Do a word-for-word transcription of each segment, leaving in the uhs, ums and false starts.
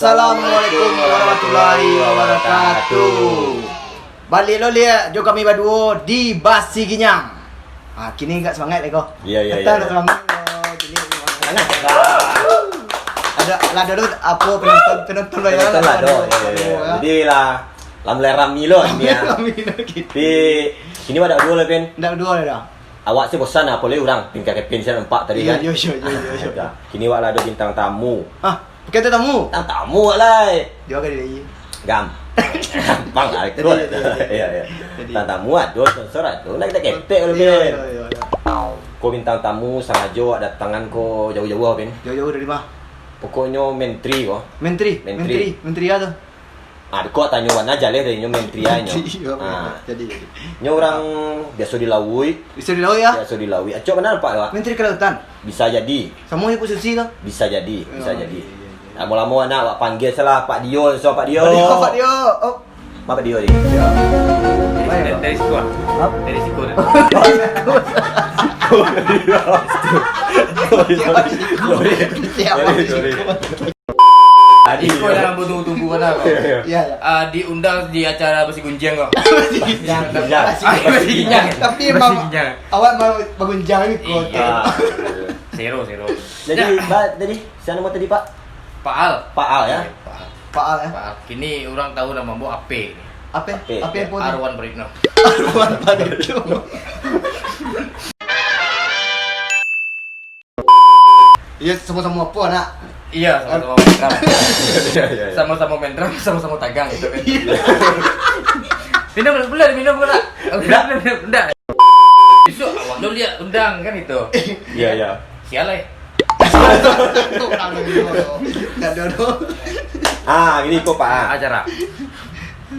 Assalamualaikum warahmatullahi wabarakatuh. Baliak lo liak jo kami baduo di Basi Ginyang. Ha, kini agak semangat lai ko. Iyo, iyo, iyo. Datang dah semangat lo. Jadi, semangat. Ado lah dulu apo penonton, penonton banyak lah. Penonton lah, ado, ado, iyo, iyo. Ado, ha. Jadi lah, lah mulai rami lo ni, ya. Rami lo kini. Tapi, kini awak dak duo lai, Pin. Dak duo lai dah. Awak sih bosan lah, apolai urang Pin kakek Pin sih nampak tadi kan. Iyo, iyo, iyo, iyo, iyo. Dah. Kini awak lah ado bintang tamu. Hah? Bukan tetamu. Tang tamu awak lai. Jauah ka diri. Gam. Gampang lah, Jadi, kuat. Jadi, jadi. Iyo, iyo. Jadi. Tang tamu ado, sponsor ado. Nak kita ketek kalau Iyo, kan. Iyo, iyo, iyo. Ko bintang tamu sangajo awak datangan ko jauah-jauah, Pin. Jauah-jauah dari ma? Pokoknyo menteri ko. Menteri? Menteri. Menteri, menteri apo tu? Ah, ko tanyo bana jaleh dari nyo menteri nyo. Menteri, iyo, Ah. Jadi, jadi. Nyo urang biaso di lauik. Biaso di lauik, ya? Biaso di lauik. Acok bana nampak awak? Menteri Kelautan. Bisa jadi. Samo jo Ibu Susi tu? Bisa jadi, bisa Oh, jadi. Iyo, iyo, iyo. Lamo-lamo nak awak panggia salah Pak Dio, so Pak Dio. Pak Dio, Pak Dio. Oh. Ma Pak Dio ni? Dari, dari, dari situ ah. Hah? Dari situ dah. Sorry, sorry. Sorry, sorry. Tadi Iko jangan tunggu-tunggu kan, kau. Iyo, iyo. Iyo, iyo. Ah, diundang di acara basi gunjiang kau. Basi gunjiang. Basi gunjiang. Ah, basi gunjiang. Tapi emang Basi gunjiang. Awak mau bagunjiang ni, kau. Iyo. Ah. Sero, sero. Jadi, Dah. Ba, tadi, siapa nama tadi, Pak? Pak Al. Pak Al, ya? Iyo, Pak Al. Pak Al, ya? Pak Al. Kini urang tahu nama ambo Ape. Ape? Ape. Ape apo ni? Arwan Baritno. Arwan Baritno. Iyo, samo-samo apo, nak? Iyo, samo-samo main drum. Iyo, iyo, iyo. Samo-samo main drum, samo-samo tagang gitu kan. Iyo. Minum, boleh minum ke tak? Ndak. Minum, minum, ndak. Besok awak lo lihat undang kan itu. Iyo, iyo. Sial, eh. Ndak ada, no. Ah, gini ko, Pak, ah. Acara.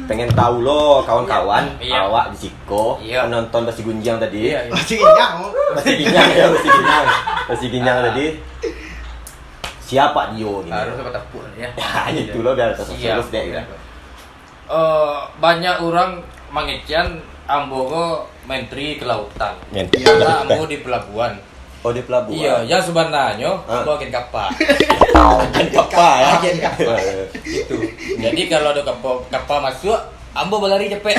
Pengen tahu lo, kawan-kawan, Iyo. Awak di siko, Iyo. Penonton basi gunjiang tadi. Iyo, iyo. Basi gunjiang. Basi gunjiang, ya, basi gunjiang. Basi gunjiang Ah. Tadi. Siapa Dio gini? Harus apa tepuk ni, ya? Ya, itu lo, biar Siap. Terus deh, gitu. Eh, banyak urang mangecekan ambo ko menteri kelautan. Menteri Karena kelautan. Ambo di pelabuhan. Oh, di pelabuhan. Iyo, yang sebenarnyo, Ha. Ambo agen kapa. Agen kapa, ya? Agen kapa. Iyo, iyo. Itu. Jadi, kalau ada kapa, kapa masuk, ambo balari capek.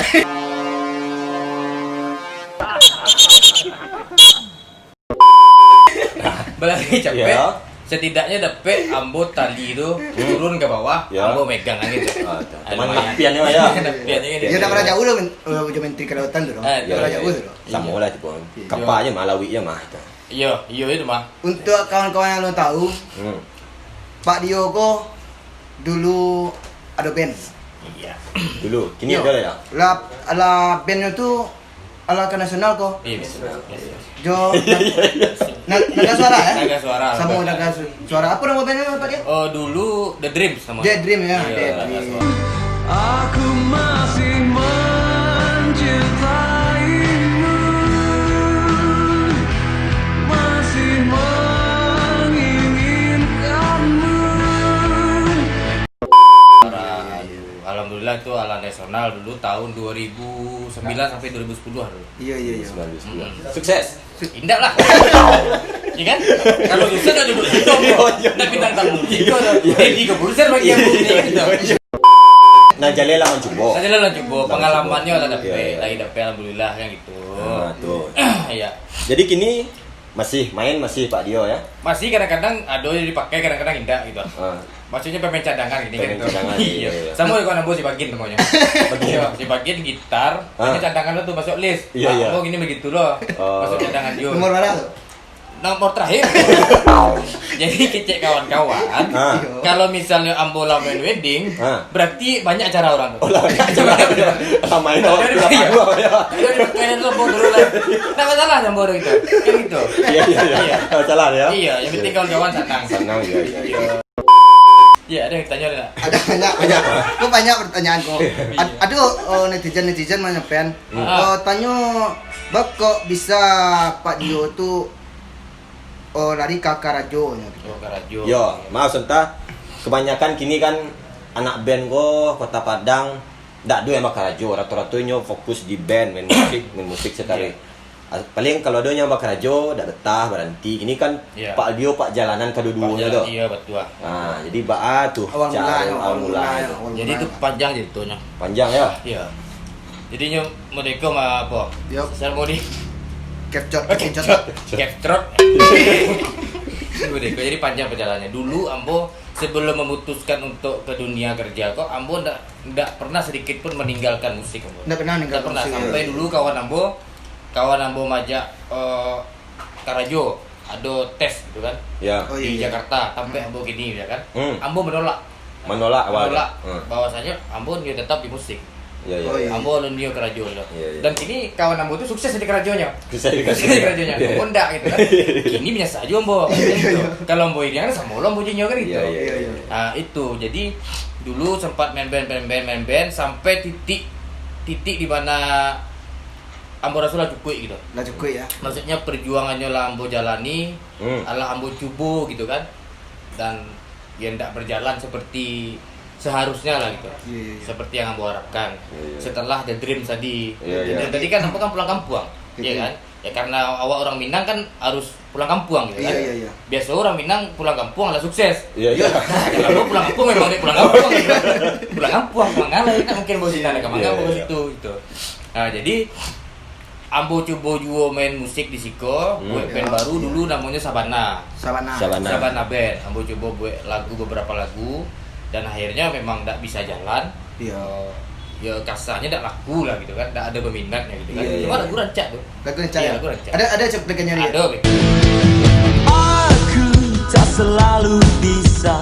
Balari capek. Iyo. Setidaknyo dapek ambo tali tu Hmm. turun ka bawah, Iyo. Ambo megang kan gitu. Ah, tu. Ah, Cuman lumayan. Napian nyo, ya. Napian nyo kan Iyo, gitu. Dak pernah jauah lo men-, eh, jo menteri kelautan tu, dong. Ah, Dak pernah iyo, jauah iyo. Tu, dong. Samo lah tu, Bang. Iyo. Kapa je mah, lawik je mah, tu. Iyo, iyo itu mah. Untuk kawan-kawan yang belum tahu, Hmm. Pak Dio ko dulu ado band. Iyo. Dulu, kini Iyo. Ado lah, ya? Lah, alah bandnyo tu, alah ka nasional ko. Iyo, nasional. Iyo, iyo. Jo, Iyo, iyo, iyo. Na-, Naga Suara, eh? Naga Suara. Samo Naga Su-, Suara. Apo namo bandnyo, Pak Dio? Oh, dulu The Dreams. Sama. Daydream, ya, Iya, daydream. Aku masih mencintaimu, masih menginginkanmu. Alhamdulillah, itu alah nasional dulu tahun dua ribu sembilan sampai dua ribu sepuluh dulu. Iya, iya, iya. Sembilan belas bulan. Mm-mm. Sukses. Indak lah. Ya kan? Kalau sukses dah duduk situ. Iya, iya. Dah bintang tamu. Iya, iya. Jadi keputusan bagi yang Iya, iya, iya. Nah, jaleh lah mancubo. Nah, jaleh lah mancubo. Lah mancubo. Pengalamannya lah dapet, Iya, iya. Lah dapet, alhamdulillah, kan gitu. Ah, tu. Iya. Jadi kini masih main, masih Pak Dio, ya? Masih kadang-kadang ada yang dipakai, kadang-kadang indak gitu. Ah. Maksudnya pemain cadangan gini kan. Pemain cadangan, iya, iya, iya. Sama kawan ambo si Bagin namanya. Bagin. Iya, si Bagin gitar, Ah. hanya cadangan lo tu masuk list. Iya, iya. Ambo gini begitu lo. Oh. Masuk cadangan dia. Nomor berapa tu? Nomor terakhir. Jadi kecek kawan-kawan, Ah. kalau misalnya ambo lah main wedding, Ah. berarti banyak acara orang tu. Oh, lah, banyak acara. Lah main orang tu, lah Iya. Panggung, ya. Jadi, kalian tu ambo dulu lah. Tak masalah ambo gitu. Kan gitu. Iya, iya, iya. Iya. Tak masalah, ya. Iya, yang penting Iya. kawan-kawan senang. Senang, iya, iya, iya. Iya. Iya, ada yang tanya ada? Ada banyak. Banyak. Kok banyak pertanyaan kok. Ad-, ada, oh, netizen-netizen menyampaikan, Hmm. oh, tanyo, "Baa kok bisa Pak Dio tu, oh, lari ka karajo?" nyo gitu. Oh, karajo. Yo, maaf sebentar. Kebanyakan kini kan anak band ko Kota Padang ndak ado yang bakarajo, rato-rato inyo fokus di band, main musik, main musik sekali. Iya. Ah, paling kalau ado nan bakarajo, dak betah, baranti. Ini kan Pak Aldio, Pak jalanan kaduo-duonyo tu. Iyo, batua. Ah, jadi baa tu caro awal mulanyo. Jadi tu panjang caritonyo. Panjang, yo? Iyo. Jadi nyo modeko mah apo? Yo. Seremoni. Capture, capture. Capture. Modeko. Jadi panjang perjalanannyo. Dulu ambo sebelum memutuskan untuk ke dunia kerja ko, ambo ndak, ndak pernah sedikit pun meninggalkan musik ambo. Ndak pernah ninggalkan musik. Ndak pernah. Sampai dulu kawan ambo, kawan ambo majak, eh, karajo, ado tes gitu kan. Ya. Oh, iya, iya. Di Jakarta, tampek ambo kini, ya kan. Hmm. Ambo menolak. Menolak awal. Menolak. Hmm. Bahwasanya ambo nio tetap di musik. Ya, ya. Oh, iya. Ambo nio karajo lah. Ya, ya. Dan kini kawan ambo tu sukses di karajonyo. Sukses di karajonyo. Sukses di karajonyo. Ya. Ambo ndak gitu kan. Kini menyesal juga ambo. Iya, iya, iya. Kalau ambo ini kan samo lo ambo jinyo kan gitu. Iya, iya, iya. Nah, itu. Jadi dulu sempat main band, main band, main band sampai titik, titik di mana ambo raso lah cukuik gitu. Lah cukuik, ya. Maksudnya perjuangannyo lah ambo jalani, hmm, alah ambo cubo gitu kan. Dan ya ndak berjalan seperti seharusnya lah gitu. Iya, iya, iya. Seperti yang ambo harapkan. Iya, iya. Setelah The Dream tadi. Iya, iya. The Dream tadi kan ambo kan pulang kampuang. Iya, iya, kan? Ya karena awak orang Minang kan harus pulang kampuang gitu kan. Iya, iya, iya. Biaso orang Minang pulang kampuang lah sukses. Iya, iya. Nah, kalau ambo pulang kampuang memang dek pulang kampuang gitu. Pulang kampuang, mangalai, ndak mungkin ambo sinan ka mangga, iya, ambo ka situ gitu. Nah, jadi ambo cubo juo main musik di siko, hmm, buek band baru, iya, dulu namonyo Sabana. Sabana. Sabana. Sabana Band. Ambo cubo buek lagu, beberapa lagu, dan akhirnya memang ndak bisa jalan. Iya. Eh, ya kasarnya ndak laku lah gitu kan, ndak ado peminatnya gitu kan. Iya, iya. Cuma lagu rancak tu. Lagu rancak, iya, ya? Lagu rancak. Ada, ada cuplikannya, Ri? Ado, Ri. Aku tak selalu bisa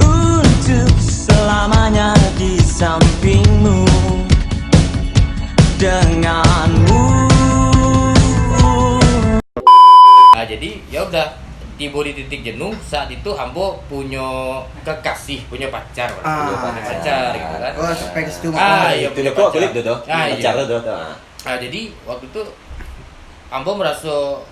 untuk selamanya di sampingmu, denganmu. Nah, jadi ya udah, tibo di titik jenuh, saat itu ambo punyo kekasih, punyo pacar. Ah. Punyo pacar gitu kan. Oh, sampai ke situ. Ah, iya, itu punyo pacar. Kok kulit tu, tu. Ah, iya. Pacar tu, tu. Ah. Nah, jadi waktu tu ambo meraso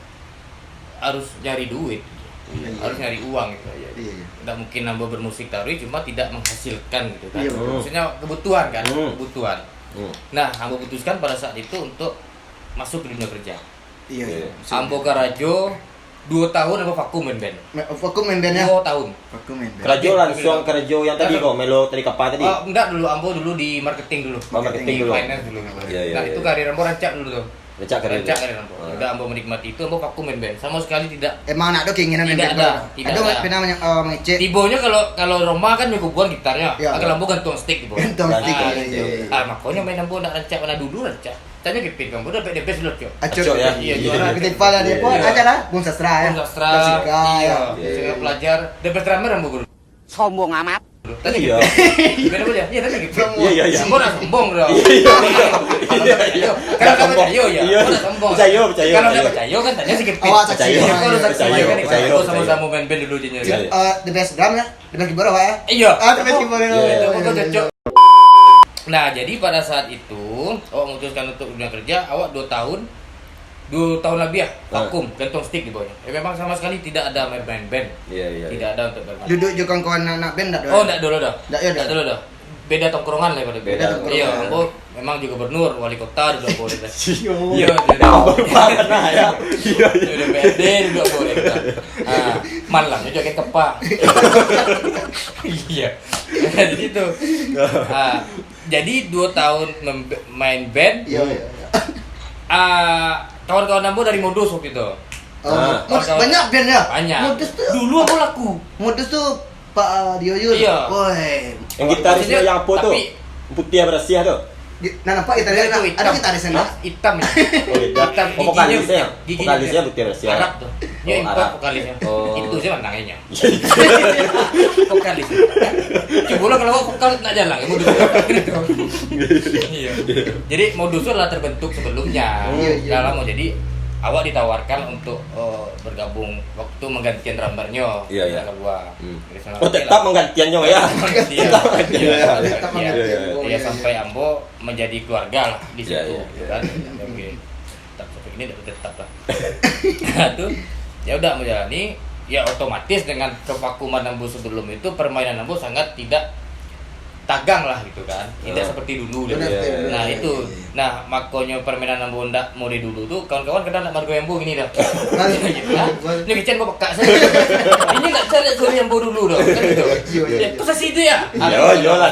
harus nyari duit, iya, harus nyari uang gitu. Iya, iya. Iya, iya. Nggak mungkin ambo bermusik taruih cuma tidak menghasilkan gitu kan. Iya, betul. Maksudnya kebutuhan kan, hmm, kebutuhan. Hmm. Nah, ambo putuskan pada saat itu untuk masuk ke dunia kerja. Iya, iya. Iya. Ambo karajo duo tahun ambo vakum main band. Ma-, vakum main band, ya? Duo tahun. Vakum main band. Karajo langsung karajo yang tadi ko, melo tali kapa tadi? Oh, ndak dulu, ambo dulu di marketing dulu. Oh, marketing dulu. Di finance dulu. Iya, iya, iya. Nah, itu karir ambo rancak dulu tu. Rancak karir. Rancak karir ambo. Ah. Udah ambo menikmati itu, ambo vakum main band. Sama sekali tidak. Emang ndak ado keinginan main band? Tidak ada, tidak ada. Ado pernah, eh, mengecek? Tibonyo kalau, kalau Roma kan nyo kubuan gitarnyo. Iya. Kalau ambo gantuang stick tibo. Gantuang stick, iya, iya, iya. Ah, makonyo main ambo ndak rancak, mana dulu rancak. Tanyo Kevin, kamu dapek the best dulu, Cok. Ah, Cok, Cok, ya. Iya, iya, juara. Iya. Festival lah, dia pun acara lah. Bung Sastra, ya. Bung Sastra, Bung Sastra, iya, iya, iya, pelajar. The best drummer ambo guru. Sombong amat. Tadi iya. Kevin apa dia? Iya, tadi Kevin. Iya, iya, iya. Ambo dah sombong, bro. Iya, iya. Kalau dah percaya, ya. Iya. Ambo dah sombong. Percaya, percaya, percaya. Kalau dah percaya, kan tanya si Kevin. Awak saksi. Percaya, percaya, percaya. Kalau dah percaya, kan kita sama-sama main band dulu, Cok, ya. Iya, iya. Eh, the best drum, ya? Dengan keyboard awak, ya? Iya. Ah, dengan keyboard, iya, iya, iya, iya. Nah, jadi pada saat itu, awak memutuskan untuk dunia kerja, awak dua tahun, dua tahun lebih lah, ah, vakum, gantung stick di bawahnya. Ya, memang sama sekali tidak ada main-main band. Iya, iya, iya. Tidak ada untuk bermain. Duduk jo kawan-kawan anak band ndak ado? Oh, ndak dulu dah. Ndak, ya, ndak dulu dah. Beda tongkrongan lah pada beda. Beda tongkrongan. Iya, ambo memang juga gubernur, wali kota duduk boleh dah. Iya. Iya, jadi. Nah, baru pernah, ya. Iya, iya. Jadi B R D duduk boleh dah. Ah, malamnya joget kepak. Iya. Jadi itu. Ah, jadi dua tahun mem-, main band. Iya, iya, iya. Ah, kawan-kawan ambo dari Modus waktu itu. Oh, ah. Modus banyak band ya? Banyak. Modus tu. Dulu ambo laku. Modus tu Pak, ah, Dio Yul. Iya. Woi. Yang gitarisnya maksudnya, yang apa tu? Tapi putih bersiah tu? Nah, nampak gitarisnya. Enggak, itu hitam. Ada gitarisnya, nah? Hitam ya. Oh, hitam. Hitam. Oh, giginya vokalisnya? Giginya vokalisnya putih bersiah. Arab tu. Dia impor vokalisnya. Oh, Arab. Oh. Itu sih menangnya. Vokalis. Coba lah kalau vokal nak jalan, Modus. Iya. Jadi Modus tu lah terbentuk sebelumnya. Iya, iya. Dah lama. Jadi awak ditawarkan untuk, eh, bergabung waktu menggantikan drummernya. Iya, iya. Yang kedua. Hmm. Oh, tetap menggantian nyo, ya? Tetap menggantian. Iya, iya, iya. Tetap menggantian. Iya, iya, iya. Iya, sampai ambo menjadi keluarga lah di situ, iya, iya, gitu kan. Oke. Tetap, sampai ini tetap lah. Nah, tu, ya udah menjalani, ya otomatis dengan kevakuman ambo sebelum itu, permainan ambo sangat tidak tagang lah gitu kan. Indak seperti dulu dah. Nah, itu. Nah, makonyo permainan ambo ndak mode dulu tu, kawan-kawan kadang ndak margoi ambo gini dah. Nah, nyo kecen bapak sajo. Ini ndak cari sorry ambo dulu dah. Kan gitu. Yo, yo, yo. Posisi itu ya? Yo, yo lah.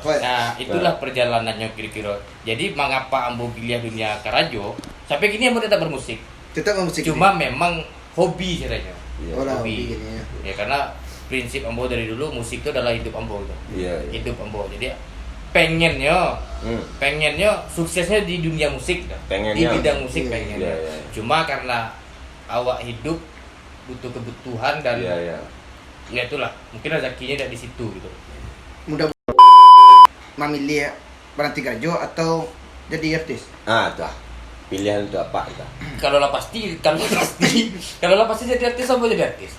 Nah, itulah perjalanannyo kiro-kiro. Jadi, mangapa ambo piliah dunia karajo, sampai kini ambo tetap bermusik. Tetap bermusik. Cuma memang hobi sajo. Iya. Oh lah, hobi. Hobi gini ya. Ya, karena prinsip ambo dari dulu, musik tu adalah hidup ambo gitu. Iya, iya. Hidup ambo. Jadi, pengennyo, hmm, pengennyo suksesnya di dunia musik dah. Pengennyo. Di bidang musik, iya, pengennyo. Iya, iya. Cuma karena awak hidup butuh kebutuhan dan, iya, iya, ya itulah, mungkin rezekinya tidak di situ gitu. Mudah mamilih berhenti karajo atau jadi artis? Ah, tu lah. Pilihan tu apa tu? Kalau lah pasti, kalau lah pasti, kalau lah pasti jadi artis, apa jadi artis?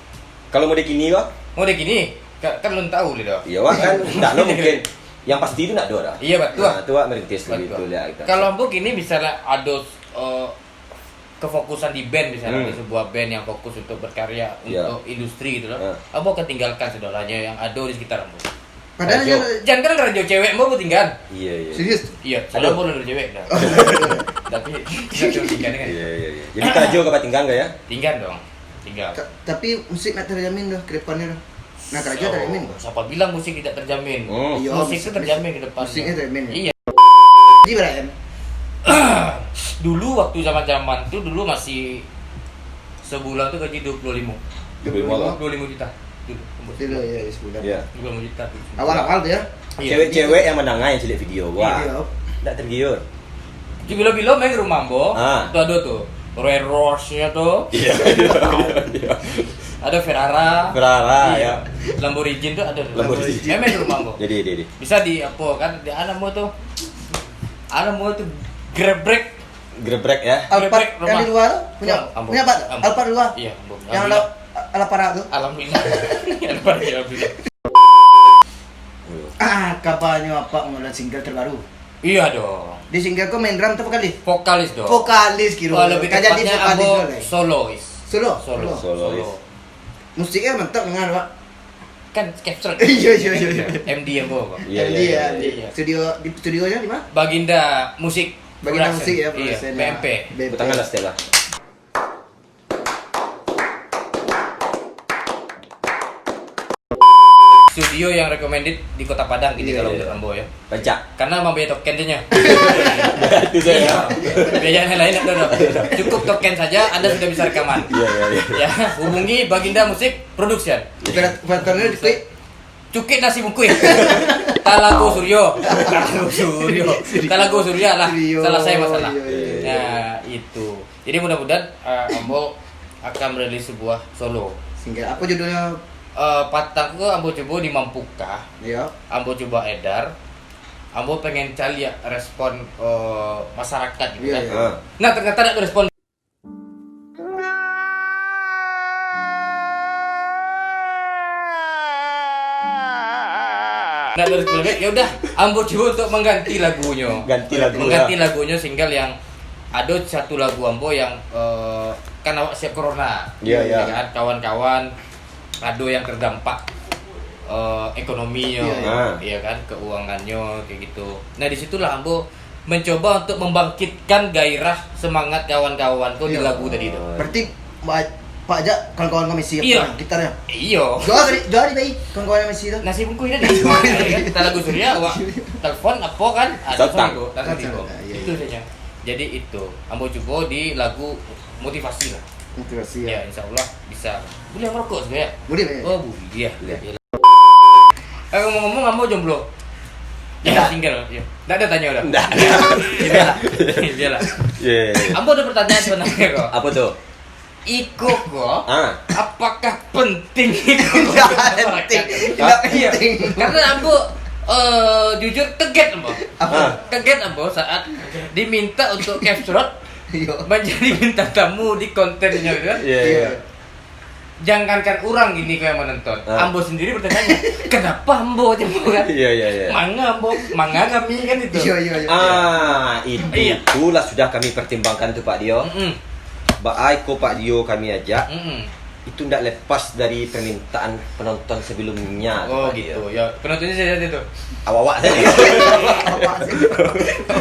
Kalau mode kini kah? Mode kini, ka-, kan belum tahu lah dah. Iya, wah, kan ndak lo mungkin. Yang pasti tu ndak ada dah. Iya, betul. Nah, tu wak merintis. Betul. Gitu lah kita. Kalau ambo kini misalnya ada, eh, kefokusan di band misalnya, hmm, ada sebuah band yang fokus untuk berkarya, iya, untuk industri gitu loh. Iya. Ambo akan tinggalkan segalanya yang ada di sekitar ambo. Padahal karajo. Jangan kan karajo cewek ambo, ambo tinggal. Iya, iya. Serius? Iya, soalnya ambo udah cewek dah. Tapi, tapi tinggal kan. Iya, iya, iya. Jadi karajo kau tinggal nggak ya? Tinggal dong. Tinggal. Ta-, tapi musik nak terjamin dah ke depannya dah. Nah, karajo so, terjamin, Bang. Siapa bilang musik tidak terjamin? Hmm. Iya, musik itu terjamin ke depan. Musiknya terjamin, ya? Iya. Jadi, Brian. Dulu waktu zaman-zaman tu, dulu masih sebulan tu gaji dua puluh lima. Dua puluh lima lah. Dua puluh lima juta. Dulu. Dulu, ya, sebulan. Iya. Dua puluh lima juta tu. Awal-awal tu, ya? Iya. Cewek-cewek yang menengah yang ciliak video gua. Iya. Ndak tergiur. Di bilo-bilo main ke rumah ambo, ah, tu ado tu. Rolls Royce-nyo tu. Iya, iya, iya. Ado Ferrara. Ferrara, iya, ya. Lamborghini tu ado tu. Lamborghini. Main, main ke rumah ambo. Jadi, jadi, jadi. Bisa di apo kan, di anu ambo tu. Anu ambo tu geprek. Geprek, ya. Alphard geprek yang rumah. Di luar tu punya, ambo. Punya apa tu? Ambo. Alphard di luar? Iya, ambo. Yang alhamdulillah. Ala, ala parak tu? Alhamdulillah. Alhamdulillah. Ah, kabarnyo apak mengeluarkan single terbaru? Iya dong. Di single ko main drum atau vokalis? Vokalis dong. Vokalis kiro. Wah, lebih tepatnya ambo solois. Solo? Solo? Solo. Solois. Musiknya mantap dengar, Pak. Kan capture. Iya, iya, iya, iya. M D ambo, Pak. Iya, iya, iya, iya. M D ya, M D. Iya. Studio, di studionya di mana? Baginda Musik Production. Baginda Musik ya, iya, production ya. B M P. B M P. Tepuk tangan lah, Stella. Studio yang recommended di Kota Padang gini, iya, kalau, iya, menurut ambo ya. Rancak. Karena memang banyak token tu nya. Itu saja. Iya. Biaya yang lain tak ada. Cukup token saja, Anda sudah bisa rekaman. Iya, iya, iya. Ya, hubungi Baginda Musik Production. Operatornya di Cukik nasi bungkuih. Talago Suryo. Talago Suryo. Talago Surya lah. Suryo. Selesai masalah. Iya, iya, iya. Nah, itu. Jadi mudah-mudahan, eh, ambo akan merilis sebuah solo. Single. Apa judulnya? Eh, patang ko ambo cubo di Mampukah. Iya. Ambo cubo edar. Ambo pengen caliak respon, eh, masyarakat gitu kan. Iya, iya. Ah. Nah, ternyata ada respon. Ndak ada respon, ya udah, ambo cubo untuk mengganti lagunyo. Ganti lagu, mengganti ya. Lagunyo single yang ado satu lagu ambo yang, eh, kan awak siap corona. Iya, iya. Ya kan, kawan-kawan ado yang terdampak, eh, ekonominyo, iya, iya. Ah. Ya kan, keungannyo kayak gitu. Nah, di situlah ambo mencoba untuk membangkitkan gairah semangat kawan-kawan ko di lagu tadi tu. Iya. Berarti, Pak, Pak ajak kawan-kawan kami siap, iya, dengan gitarnya. Iyo. Jual tadi, jual tadi, Pak, kawan-kawan kami siap tu. Nasi bungkus tadi. Iya, kan? Talago Surya, awak telepon, apa kan? Ah, telepon ambo, telepon ambo. Iya, iya. Itu saja. Jadi itu, ambo cubo di lagu motivasi lah. Motivasi, ya. Ya, insya Allah bisa. Boleh merokok sebenarnya? Boleh, boleh. Oh, boleh. Boleh. Eh, ngomong-ngomong, ambo jomblo. Ya, single. Ya. Ndak ada tanya dah. Ndak. Biarlah. Biarlah. Iya, iya, iya. Ambo ada pertanyaan sebenarnya kok. Apa tu? Iko kok, ah, apakah penting iko? Ndak penting. Hah? Ndak penting. Iya. Karena ambo, eh, jujur kaget ambo. Apa? Ah. Kaget ambo saat diminta untuk Capsrot, iya, menjadi bintang tamu di kontennya gitu kan. Iya, iya. Iya. Jangankan urang gini ko yang menonton, ah, ambo sendiri bertanya-tanya, "Kenapa ambo?" Cuma kan. Iya, iya, iya. Manga ambo, manga kami kan itu. Iya, iya, iya. Ah, itu, iya, itulah sudah kami pertimbangkan tu, Pak Dio. Mm-mm. Baa iko Pak Dio kami ajak. Mm-mm. Itu ndak lepas dari permintaan penonton sebelumnya tu. Oh, tadi, gitu. Ya, penontonnya saya saja tu. Awak-awak saja.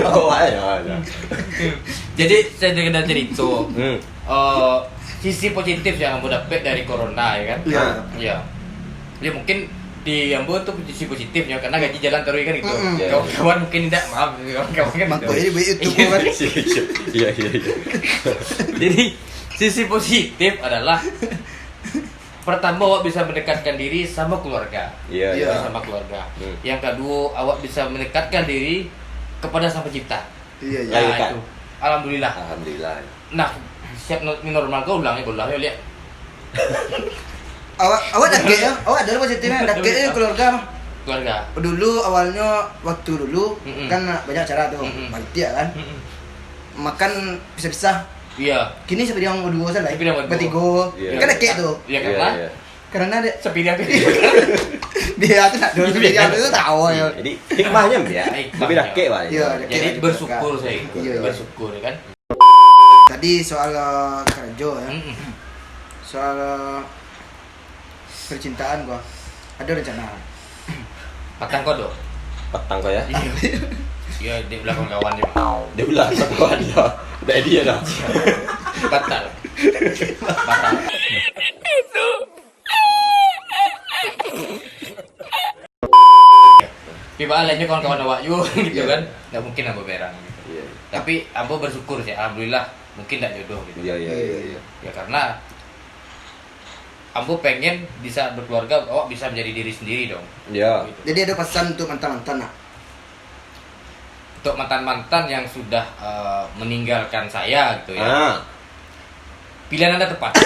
Awak saja. Jadi, saya dengar cerita. Hmm. Eh, sisi positif yang kamu dapat dari corona, ya kan? Ya. Ya. Ya, mungkin di ambo tu sisi positifnya, karena gaji jalan terus kan gitu. Mm-mm. Ya. Kawan-kawan mungkin tidak, maaf, kawan-kawan kan gitu. Makanya buat YouTube kan. Iya, iya, iya. Jadi, sisi positif adalah pertama, awak bisa mendekatkan diri sama keluarga. Iya, iya. Iya. Sama keluarga. Hmm. Yang kedua, awak bisa mendekatkan diri kepada Sang Pencipta. Iya, iya. Nah, lain kan? Itu. Alhamdulillah. Alhamdulillah. Nah, siap no-, ni normal kau ulang ya, ulang ya, lihat. Awak, awak dakek ya, awak ada positifnya, dakek ya keluarga mah. Keluarga. Dulu awalnya, waktu dulu, mm-mm, kan banyak acara tu, mm-mm, panitia kan. Mm-mm. Makan pisah-pisah. Iya. Kini sampai yang berdua saja lah. Sampai yang berdua. Bertiga. Iya. Kan dakek tu. Iya, iya, karena, iya. Karena dia sepiring tu. Dia tu nak dulu sepiring tu tahu ya. Jadi hikmahnya ya. Hikmahnya. Tapi dakek, Pak. Iya, dakek. Jadi lah, bersyukur saya. Iya. Bersyukur ya kan. Tadi soal, eh, karajo ya. Mm-mm. Soal, eh, percintaan gua. Ada rencana? Patang ko do? Patang ko ya? Iya. Iya, di belakang kawan dia. Di belakang kawan dia. Dak dia dah. Batal. Batal. Tapi baa lainnya kawan-kawan awak juga gitu kan. Iya. Nggak mungkin ambo berang gitu. Iya. Tapi ambo bersyukur sih, alhamdulillah mungkin ndak jodoh gitu. Iya, iya, iya, iya. Ya karena ambo pengen bisa berkeluarga, awak bisa menjadi diri sendiri dong. Iya. Gitu. Jadi ada pesan untuk mantan-mantan nak? Untuk mantan-mantan yang sudah, eh, meninggalkan saya gitu ya. Ah. Pilihan Anda tepat.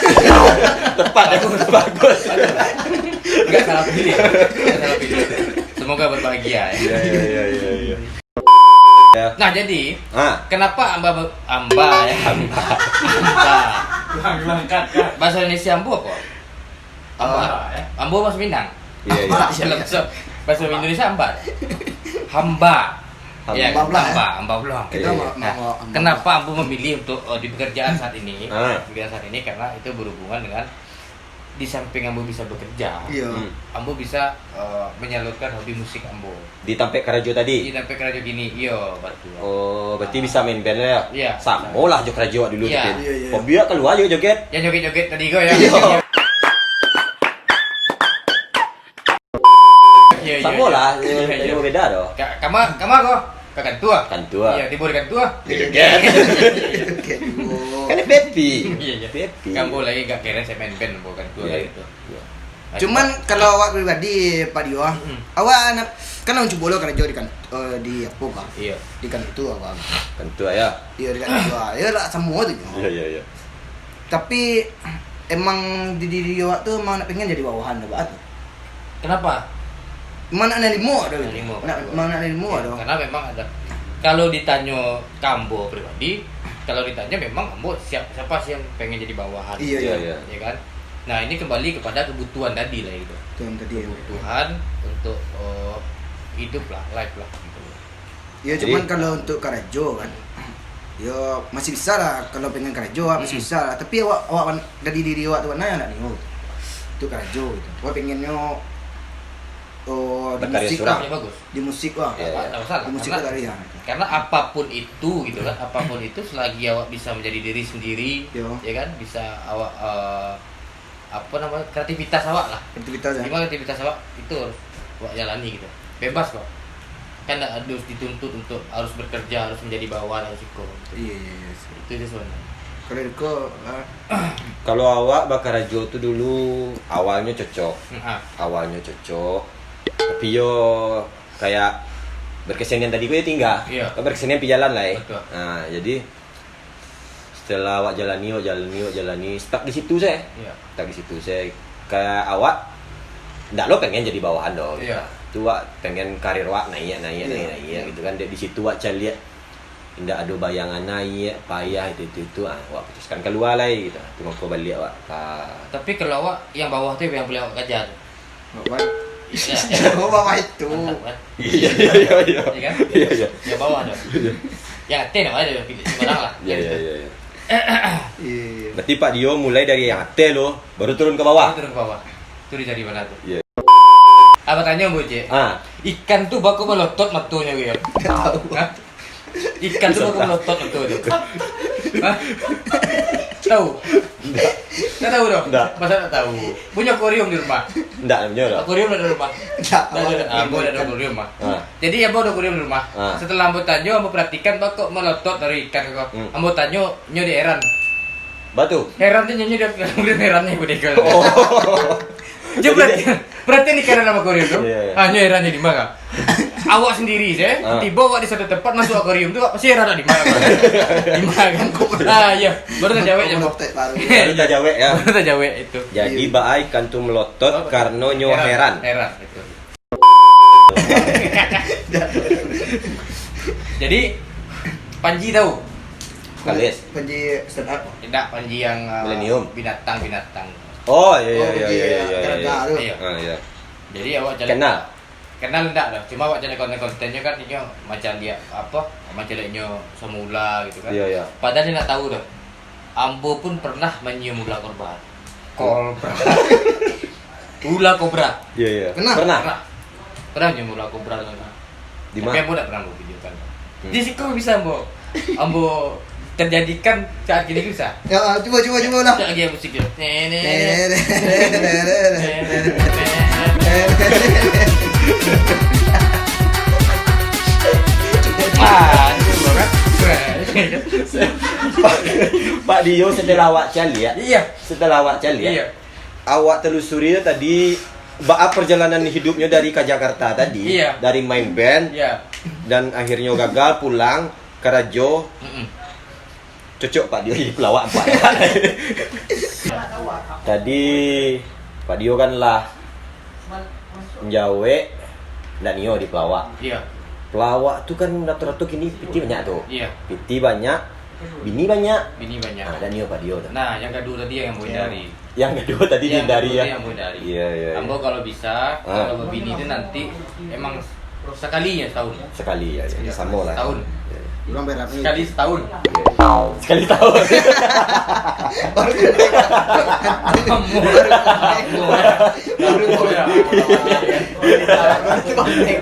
Tepat ya, bagus. Enggak salah pilih. Enggak salah pilih. Semoga berbahagia ya. Iya, iya, iya, iya, iya. Ya. Nah, jadi, ah, kenapa amba, amba ya? Amba. Amba. Ulang, ulang, kat, kat. Bahasa Indonesia ambo apa? Amba. Amba, ya. Ambo bahasa Minang. Iya, iya. Bahasa, bahasa Indonesia amba. Hamba. Hamba. Ya, amba pulang, amba, ya? Amba pulang. Kita, iya, iya. Nah, ma-, ma-, amba. Kenapa ambo memilih untuk, eh, di pekerjaan saat ini? Ah. Pekerjaan saat ini karena itu berhubungan dengan di samping ambo bisa bekerja, iya, hmm, ambo bisa, eh, menyalurkan hobi musik ambo. Di tampek karajo tadi? Di tampek karajo gini, iyo, batua. Oh, berarti, ah, bisa main band lah ya? Iya. Samo lah jo karajo awak dulu, iya, tu kan? Iya, iya. Pembiak keluar jo joget. Yang joget-joget tadi ko ya? Iya. Iya, iya, samo lah, iya, iya, cuma beda doh. Ka-, kama, kama ko? Ka kantua. Kantua. Iya, tibo di kantua. Joget. Joget juo. Kan dia happy. Iya, iya. Happy. Kan ambo lagi gak keren, saya main band, ambo kantua, iya, kan gitu. Iya. Cuman, kalau awak pribadi, Pak Dio, ah, mm-mm, awak nak, kan nak mancubo lo karajo di kan-, eh, di apo kah? Iya. Di kantua awak. Kantua, ya? Iya, di kantua. Ya lah, samo tu nyo. Iya, iya, iya. Tapi, emang di diri awak tu emang nak pengen jadi bawahan, baa tu? Kenapa? Emang nak narimo tu. Nak narimo, nak, betul, emang nak narimo tu. Ya, karena memang ada, kalau ditanyo ka ambo pribadi, kalau ditanyo memang ambo siap, siapa sih yang pengen jadi bawahan? Iya, iya. Iya, iya. Ya kan? Nah, ini kembali kepada kebutuhan tadi lah gitu. Kebutuhan tadi, ya. Kebutuhan untuk, eh, hidup lah, life lah gitu. Ya, cuman, jadi, kalau untuk karajo kan, ya masih bisa lah, kalau pengen karajo, ah, masih, mm-mm, bisa lah. Tapi awak, awak wan-, dari diri awak tu, mana yang nak nio untuk karajo gitu. Awak pengennyo, oh, di musik lah. Berkarya surang. Ya, bagus. Di musik lah. Iya, iya. Tak masalah. Di musik karena, lah tadi, ya. Karena apapun itu gitu kan, apapun itu selagi awak bisa menjadi diri sendiri, yo, ya kan, bisa awak, eh, apa namanya, kreativitas awak lah. Kreativitas, ya. Cuma kreativitas awak itu harus awak jalani gitu. Bebas kok. Kan ndak harus dituntut untuk harus bekerja, harus menjadi bawahan, harus iko gitu. Iya, iya, iya. Itu sih sebenarnya. Kalau iko, ah, kalau awak bakarajo tu dulu awalnyo cocok. Hmm, ah. Awalnyo cocok. Tapi yo kayak berkesenian tadi ko yo tingga. Iya. Berkesenian pi jalan lah, eh. Betul. Nah, jadi setelah awak jalani, awak jalani, awak jalani, stuck di situ saja. Iya. Stuck di situ saja. Kayak awak ndak lo pengen jadi bawahan doh. Iya. Tu awak pengen karir awak naik, naik, iya, naik, naik, iya, gitu kan. Dek di situ awak caliak ndak ado bayangan naik, payah itu, itu, itu. Ah, awak putuskan kalua lai gitu. Tu mangko baliak awak ka. Tapi kalau awak yang bawah tu yang paling awak kaja tu. Bapak. Iya. Oh, bapak itu. Mantap, kan? Iya, iya, iya, iya. Iya, kan? Iya, iya. Yang bawah tu. Iya. Yang atas nak ada pilih sembarang lah. Iya, iya, iya, iya. Iya. Berarti Pak Dio mulai dari yang ateh lo, baru turun ke bawah. Turun ke bawah. Tu dicari bala tu. Iya. Abah tanyo, Bujek. Ah. Ikan tu bako malotot matonyo, yo? Nggak tahu. Hah? Ikan tu bako malotot mato tu. Hah? Tahu? Nggak. Nggak tahu doh? Nggak. Masa nggak tahu? Punyo akuarium di rumah? Nggak, punyo nggak. Akuarium ada di rumah? Nggak, nggak ada. Ambo nggak ada akuarium, mah. Ah. Jadi, ambo ada akuarium di rumah. Ah. Setelah ambo tanyo, ambo perhatikan, bako malotot dari ikan ko. Hmm. Ambo tanyo, nyo di heran. Batu. Heran tu nyanyi dia, dia heran ni, Budi, kalau. Oh. Dia berarti, berarti ni heran sama akuarium tu. Iya, iya. Ah, nyo heran jadi mah. Awak sendiri, saya, ah, tiba awak di satu tempat, masuk akuarium tu, pasti heran di mana, kan? Di mana, kan? Ah, iya. Baru tajawek je, Bang. Baru tajawek, ya. Baru tajawek itu. Jadi, iya, baa ikan tu melotot karena nyo heran. Heran, heran, betul. Jadi, Panji tahu? Kalis. Panji stand up. Tidak, Panji yang, uh, milenium. Binatang-binatang. Oh, iya, iya, oh, iya, Panji iya, iya, iya, garaga iya. Tu. Iya. Ah, iya. Jadi, awak cari kenal? Kenal ndak doh. Cuma awak cari konten-kontennyo kan, inyo macam dia, apa, macam dia nyo sama ula gitu kan. Iya, iya. Padahal dia ndak tahu doh. Ambo pun pernah manyium ula kobra. Kobra. Ula kobra. Iya, iya. Pernah? Pernah. Pernah. Pernah nyium ula kobra tu, nah. Di mana? Tapi ambo ndak pernah ambo videokan. Hmm. Di siko bisa ambo, ambo terjadikan saat gini bisa. Ya, cuba, cuba, cuba lah. Cak lagi musik dia. Nenek. Nenek. Ah, itu kan. Pak, Pak Dio, setelah awak caliak, iya, setelah awak caliak, iya, awak telusuri tadi, baa perjalanan hidupnyo dari ka Jakarta tadi, iya, dari main band, iya, dan akhirnyo gagal pulang karajo. Mm-mm. Cocok Pak Dio jadi pelawak, Pak. Tadi Pak Dio kan lah menjawek, ndak nio di pelawak. Iya. Pelawak tu kan rata-rata kini pitih banyak tu. Iya. Pitih banyak, bini banyak. Bini banyak. Ah, ndak nio Pak Dio tu. Nah, yang kedua tadi yang mau hindari. Yang kedua tadi dihindari, ya? Yang kedua tadi yang mau hindari. Iya, iya, iya. Ambo kalau bisa, ah, kalau babini tu nanti emang sekali ya setahun. Sekali ya, ya. Iya, sama lah. Setahun. Iya, iya. Kurang berat ni. Sekali setahun. Iya. Sekali setahun. Baru kontak. Ambo, ambo. Baru kontak.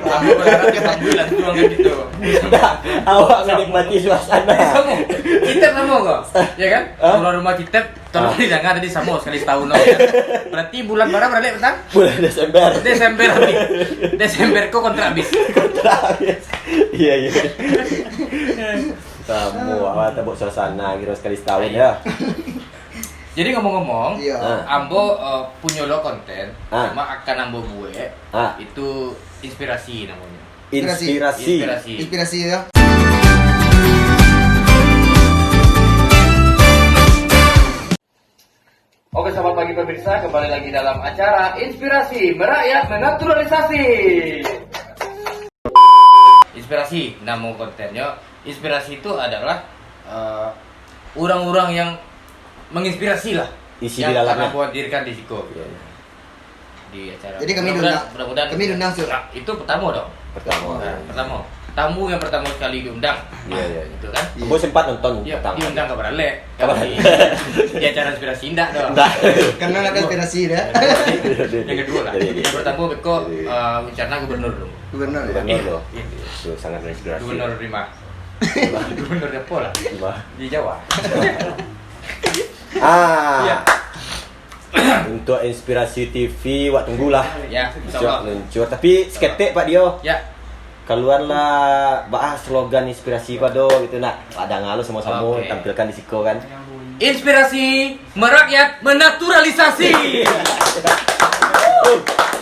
Ambo berharap dia panggil langsung kan gitu. Dah, awak menikmati suasana. Sama. Kita sama kok. Ya kan? Hah? Kalau rumah kita Tolong didengar tadi, samo sekali setahun lo, ya. Berarti bulan bara baralek, Bang? Bulan Desember. Desember habis. Desember ko kontrak habis. Kontrak habis. Iya, iya. Samo, awak tabuk suasana kiro sekali setahun, ya. Jadi, ngomong-ngomong, iya, ah, ambo, eh, punyo lo konten, ah, cuma akan ambo buek, ah, itu inspirasi namonyo. Inspirasi. Inspirasi. Inspirasi. Inspirasi, ya. Oke, selamat pagi pemirsa, kembali lagi dalam acara Inspirasi Merakyat Menaturalisasi. Inspirasi, namo kontennyo. Inspirasi itu adalah, eh, orang-orang yang menginspirasi lah. Isi di dalamnya. Yang akan ambo hadirkan di siko. Iya, iya. Di acara. Jadi kami mudah-mudahan, diundang, mudah-mudahan kami diundang, Sur. Nah, itu pertama dong. Pertama, nah, iya. Pertama. Tamu yang pertama sekali diundang. Iya, iya, iya. Itu kan? Iya. Ambo sempat nonton, iya, pertama. Diundang ka baralek. Ka baralek. Di acara inspirasi indak dong. Indak. Karena ada inspirasi dah. Yang kedua lah. Iya, iya, iya. Yang pertama beko, iya, iya, eh, rencana gubernur dulu. Gubernur, ya? Gubernur, iya, dong. Iya. Itu sangat menginspirasi. Gubernur Rima. Gubernur apa lah? Rima. Di Jawa. Ah. Iya. Untuk Inspirasi T V, wak tunggulah. Ya, insya Allah. Siap meluncur. Tapi saketek, Pak Dio. Ya. Kaluarlah, baa slogan inspirasi pado gitu nak. Wak danga lo samo-samo, oke, tampilkan di siko kan. Inspirasi merakyat menaturalisasi.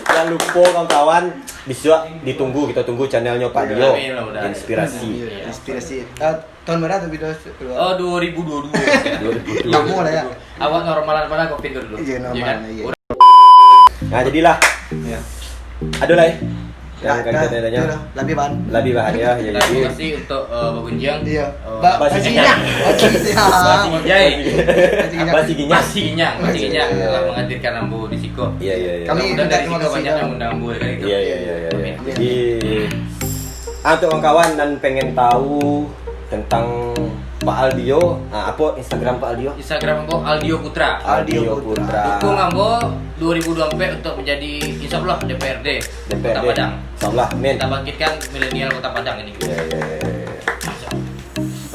Jangan lupa kawan-kawan, besok ditunggu, kita tunggu channelnya Pak Dio. Amin, mudah-mudahan. Inspirasi. Iya. Inspirasi. Ah, Tahun berapa tu video keluar? Oh, dua ribu dua puluh dua. Dua ribu dua puluh dua. Lama lah ya. Awak normalan pada covid tu dulu. Iya, normal, iya kan? Iya. Nah, jadilah. Iya. Ada lah, eh? Yang kalian tanya-tanya. Dah, dah. Lebih bahan. Lebih bahan, ya. Ya, jadi terima kasih untuk, eh, Bagunjang. Iya. Eh, Ba-, Basi Ginyang. Basi Ginyang. Basi Ginyang. Basi Ginyang. Basi Ginyang. Basi Ginyang. Basi Ginyang telah menghadirkan ambo di siko. Iya, iya, iya. Kami mudah-mudahan dari siko banyak yang undang ambo, ya kan? Iya, iya, iya, iya. Amin. Jadi, ah, untuk kawan-kawan nan pengen tahu tentang Pak Aldio, ah, apo Instagram Pak Aldio? Instagram ambo Aldio Putra. Aldio Putra. Dukung ambo dua ribu dua puluh empat untuk menjadi, insya Allah, D P R D Kota D P R D. Padang. Insya Allah, amin. Kita bangkitkan milenial Kota Padang ini. Ya, ya, ya, ya.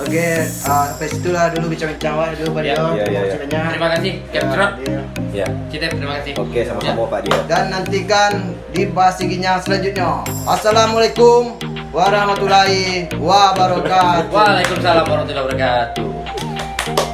Oke, ah, sampai situlah dulu bincang-bincang awak dulu, Pak Ya, Dio. ya, ya, ya. Maksudnya, Terima kasih, Captrot. Dio. Ya. Citep, terima kasih. Oke, sama-sama Pak Dio. Dan nantikan di bahas tingginya selanjutnya. Assalamualaikum warahmatullahi wabarakatuh. Waalaikumsalam warahmatullahi wabarakatuh.